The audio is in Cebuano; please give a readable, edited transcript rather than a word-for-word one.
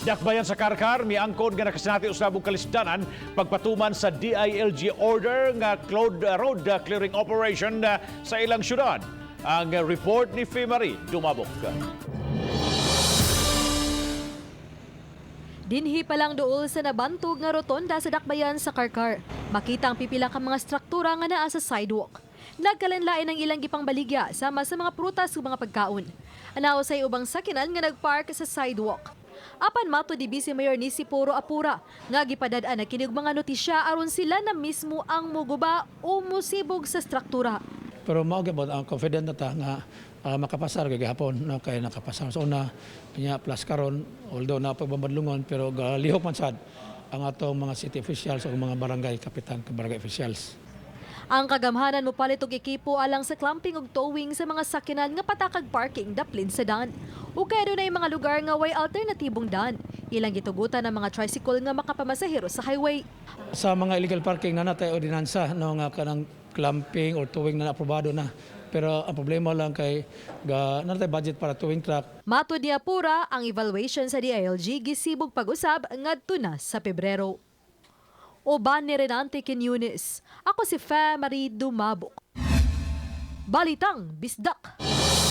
Dakbayan sa Carcar, miangkon nga nakasinati usab og kalisdanan pagpatuman sa DILG order nga road clearing operation sa ilang syudad. Ang report ni Fimari Dumabok. Dinhi pa lang duol sa nabantog nga rotonda sa dakbayan sa Carcar. Makita ang pipila ka mga struktura nga naa sa sidewalk. Nagkalanlain ang ilang gipangbaligya sama sa mga prutas ug mga pagkaon. Anaw sa ubang sakinan nga nagpark sa sidewalk. Apan mato di Vice Mayor ni Siporo Apura nga gipadad-an na kini og mga notisya aron sila na mismo ang muguba o musibog sa struktura. Pero mao gyud ang confident na ta nga makapasar kay gihapon, no, kay nakapasar sa una nya plus karon, although na pagbabadlungon, pero galihok man sad ang atong mga city officials o mga barangay kapitan, barangay officials. Ang kagamhanan mo palit og ekipo alang sa clamping ug towing sa mga sakyanan nga patakag parking daplin sa dan. Ug kay dunay mga lugar nga way alternatibong dan. Ilang gitugutan ang mga tricycle nga makapamasahero sa highway. Sa mga illegal parking na natay ordinansa, no, nga kanang clamping or towing na aprobado na. Pero ang problema lang kay ga natay budget para towing truck. Matod ni Apura, ang evaluation sa DILG gisibog pag-usab ngadto na sa Pebrero. Uban ni Renante Quiñones. Ako si Fe Marie Dumabok. Balitang Bisdak.